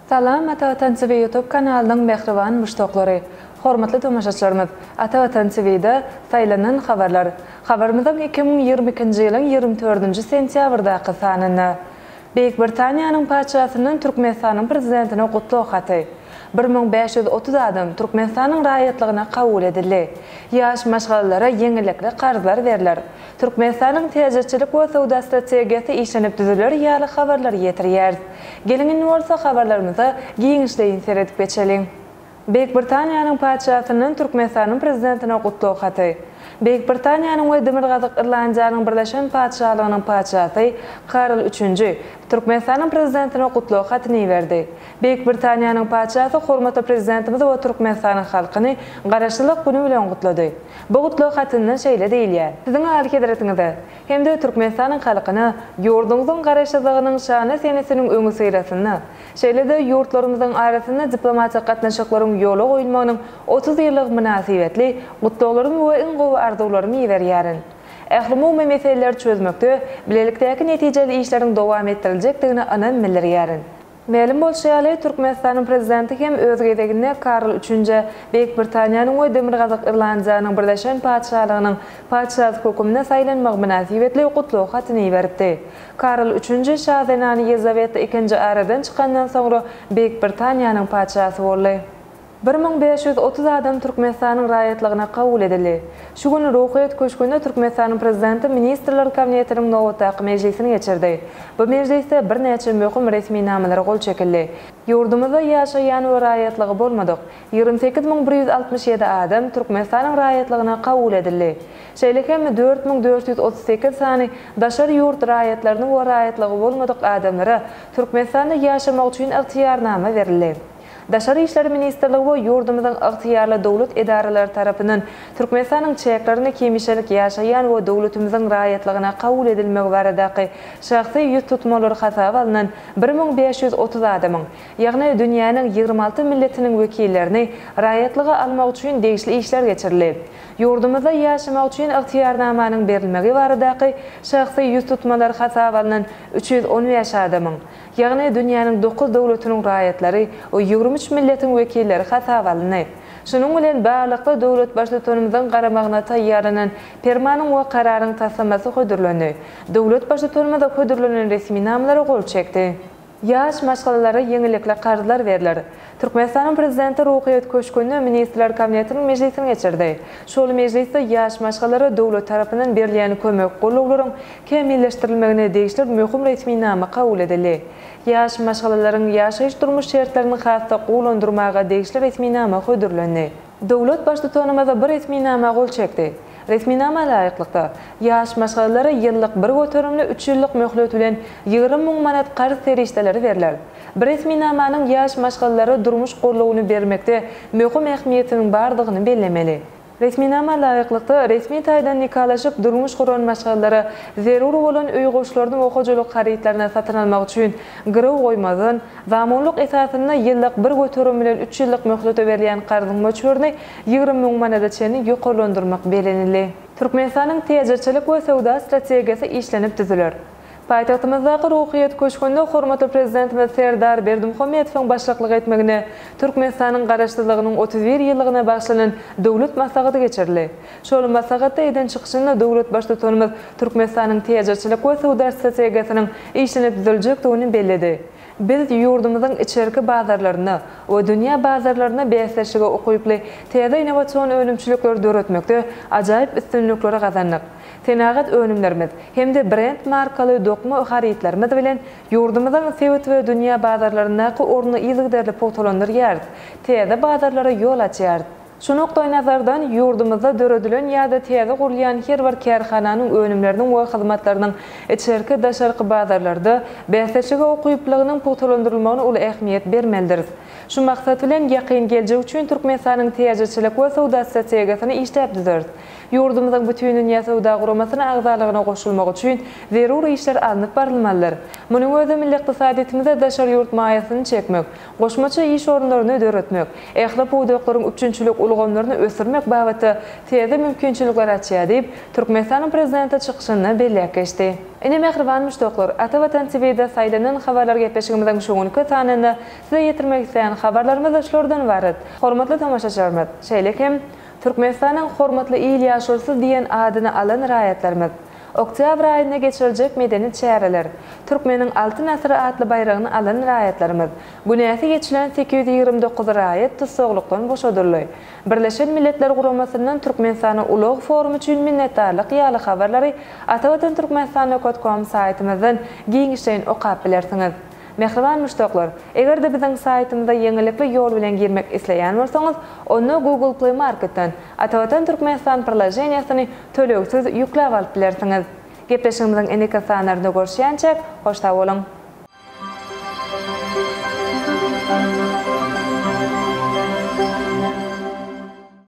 Salam Ata Watan TV YouTube kanalynyň mähriban muşdaklary! Hormatly tomaşaçylarymyz, Ata Watan TV-de Saýlanan habarlar habarymyzyň 2022-nji ýylyň 24-nji sentýabrdaky sanynda Beýik Britaniýanyň Patyşasyndan Türkmenistanyň Prezidentine gutlag haty. 1530 adam Türkmenistanyň raýatlygyna kabul edildi. Ýaş maşgalalara ýeňillikli karzlar berler. Türkmenistanyň täjirçilik we söwda strategiýasy işlenip düzüler ýaly habarlary ýetirýäris. Geliň indi bolsa habarlarymyza giňişleýin seredip geçeliň. Beýik Britaniýanyň Patyşasyndan Türkmenistanyň Prezidentine gutlag haty. Beýik Britaniýanyň we Demirgazyk Irlandiýanyň Birleşen Patyşalygynyň Patyşasy Karl Üçünji Türkmenistanyň Prezidentine gutlag hatyny iberdi. Beýik Britaniýanyň Patyşasy hormatly Prezidentimizi we Türkmenistanyň halkyny Garaşsyzlyk güni bilen gutlady. Bu gutlag hatynda şeýle diýilýär, Siziň Alyhezretiňize hem-de Türkmenistanyň halkyna ýurduňyzyň Garaşsyzlygynyň şanly senesiniň öňüsyrasynda, şeýle-de ýurtlarymyzyň arasynda diplomatik gatnaşyklaryň ýola goýulmagynyň 30 ýyllygy mynasybetli gutlaglarymy we iň gowy arzuwlarymy iberýärin. Ählumumy meseleleri çözmekde bilelikdäki netijeli işleriň dowam etdiriljekdigine ynam bildirýärin. Mälim bolşy ýaly, Türkmenistanyň Prezidenti hem öz gezeginde Karl Üçünjä Beýik Britaniýanyň we Demirgazyk Irlandiýanyň Birleşen Patyşalygynyň Patyşasy höküminde saýlanmagy mynasybetli gutlag hatyny iberipdi. Karl Üçünji şa zenany Ýelizaweta ikinji aradan çykandan soňra Beýik Britaniýanyň Patyşasy boldy. 1530 adam Türkmenistanyň raýatlygyna kabul edildi. Şu gün Ruhyýet köşgünde Türkmenistanyň Prezidenti Ministrler Kabinetiniň nobatdaky mejlisini geçirdi. Bu mejlisde birnäçe möhüm resminamalara gol çekildi. Ýurdumyzda ýaşaýan we raýatlygy bolmadyk 28 167 adam Türkmenistanyň raýatlygyna kabul edildi. Şeýle hem 4438 sany daşary ýurt raýatlaryna we raýatlygy bolmadyk adamlara Türkmenistanda ýaşamak üçin ygtyýarnama berildi. Daşary işler ministrligi we ýurdumyzyň ygtyýarly döwlet edaralary tarapyndan Türkmenistanyň çäklerinde hemişelik ýaşaýan we döwletimiziň raýatlygyna kabul edilmegi baradaky şahsy ýüztutmalary hasaba alnan 1530 adamyň, ýagny dünýäniň 26 milletiniň wekillerini raýatlyga almak üçin degişli işler geçirildi. Ýurdumyzda ýaşamak üçin ygtyýarnamanyň berilmegi baradaky şahsy ýüztutmalary hasaba alnan 315 adamyň, Ýagny dünýäniň dokuz döwletiniň raýatlary we 23 milletiň wekilleri hasaba alyndy. Şunuň bilen baglylykda, döwlet Baştutanymyzyň garamagyna taýýarlanan Permanyň we Kararyň taslamasy hödürlendi. Döwlet Baştutanymyz hödürlenen resminamalara gol çekdi. Ýaş maşgalalara ýeňillikli karzlar berler. Türkmenistanyň Prezidenti Ruhyýet köşgünde Ministrler Kabinetiniň mejlisini geçirdi. Şol mejlisde ýaş maşgalalara döwlet tarapyndan berilýän kömek-gollawlaryň kämilleşdirilmegine degişli möhüm resminama kabul edildi. Ýaş maşgalalaryň ýaşaýyş-durmuş şertlerini has-da gowulandyrmaga degişli resminama hödürlendi. Döwlet Baştutanymyz bu resminama gol çekdi. Resminama laýyklykda, ýaş maşgalalara ýyllyk bir göterimli üç ýyllyk möhlet bilen 20 müň manat karz serişdeleri berler. Bu resminamanyň ýaş maşgalalara durmuş goldawyny bermekde möhüm ähmiýetiniň bardygyny bellemeli. Resminama laýyklykda, resmi taýdan nikalaşyp durmuş guran maşgalalara zerur bolan öý goşlaryny we hojalyk harytlaryny satyn almak üçin girew goýmazdan, zamunlyk esasynda ýyllyk 1% bilen üç ýyllyk möhlete berilýän karzyň möçberini 20 müň manada çenli ýokarlandyrmak bellenildi. Türkmenistanyň täjirçilik we söwda strategiýasy işlenip düzüler. Paýtagtymyzdaky Ruhyýet köşgünde hormatly Prezidentimiz Serdar Berdimuhamedowyň başlyklyk etmeginde Türkmenistanyň Garaşsyzlygynyň 31 ýyllygyna bagyşlanan Döwlet maslahaty geçirildi. Şol maslahatda eden çykyşynda döwlet Baştutanymyz Türkmenistanyň täjirçilik we söwda strategiýasynyň işlenip düzüljekdigini belledi. Biz ýurdumyzyň içerki bazarlarynda we dünýä bazarlarynda bäsleşige ukyply täze innowasion önümçilikleri döretmekde ajaýyp üstünlikleri gazandyk. Senagat önümlerimiz hem-de brend markaly dokma harytlarymyz bilen ýurdumyzyň sebit we dünýä bazarlaryndaky ornuny yzygiderli pugtalandyrýarys, täze bazarlara ýol açýarys. Şu nukdaýnazardan, ýurdumyzda döredilen ýa-da täze gurulýan her bir kärhananyň önümleriniň we hyzmatlarynyň içerki, daşarky bazarlarda bäsleşige ukyplylygynyň pugtalandyrylmagyna uly ähmiýet bermelidiris. Şu maksat bilen, ýakyn geljek üçin Türkmenistanyň täjirçilik we söwda strategiýasyny işläp düzeris. Ýurdumyzyň Bütindünýä Söwda Guramasyna agzalygyna goşulmagy üçin zerur işler alnyp barylmalydyr. Munuň özi milli ykdysadyýetimize daşary ýurt maýasyny çekmek, goşmaça iş orunlaryny döretmek, ähli pudaklaryň üpjünçilik ulgamlaryny. ulgamlaryny ösdürmek babatda täze mümkinçilikleri açýar diýip, Türkmenistanyň Prezidenti çykyşynda belläp geçdi. Ine, mähriban muşdaklar, Ata Watan TVde saýlanan habarlar gepleşigimiziň şu günki sanynda size ýetirmek isleýän habarlarymyz şulardan ybarat. Hormatly tomaşaçylarymyz, şeýle hem Türkmenistanyň Hormatly il ýaşulusy diýen adyny alan raýatlarymyz, Oktýabr aýynda geçiriljek medeni çäreler, Türkmeniň Altyn asyry atly baýragyny alan raýatlarymyz, günäsi geçilen 829 raýat tussaglykdan boşadyldy, Birleşen Milletler Guramasyndan Türkmenistana ulag forumy üçin minnetdarlyk ýaly habarlary Atavatan Türkmenistan nokat kom saýtymyzdan giňişleýin okap bilersiňiz. Mähriban muşdaklar, eger-de biziň saýtymyza ýeňillikli ýol bilen girmek isleýän bolsaňyz, onda Google Play Marketden Atavatan Türkmenistan priloženiýasyny tölegsiz ýükläp alyp bilersiňiz. Gepleşigimiziň indiki sanlarynda görüşýänçäk, hoş sag boluň!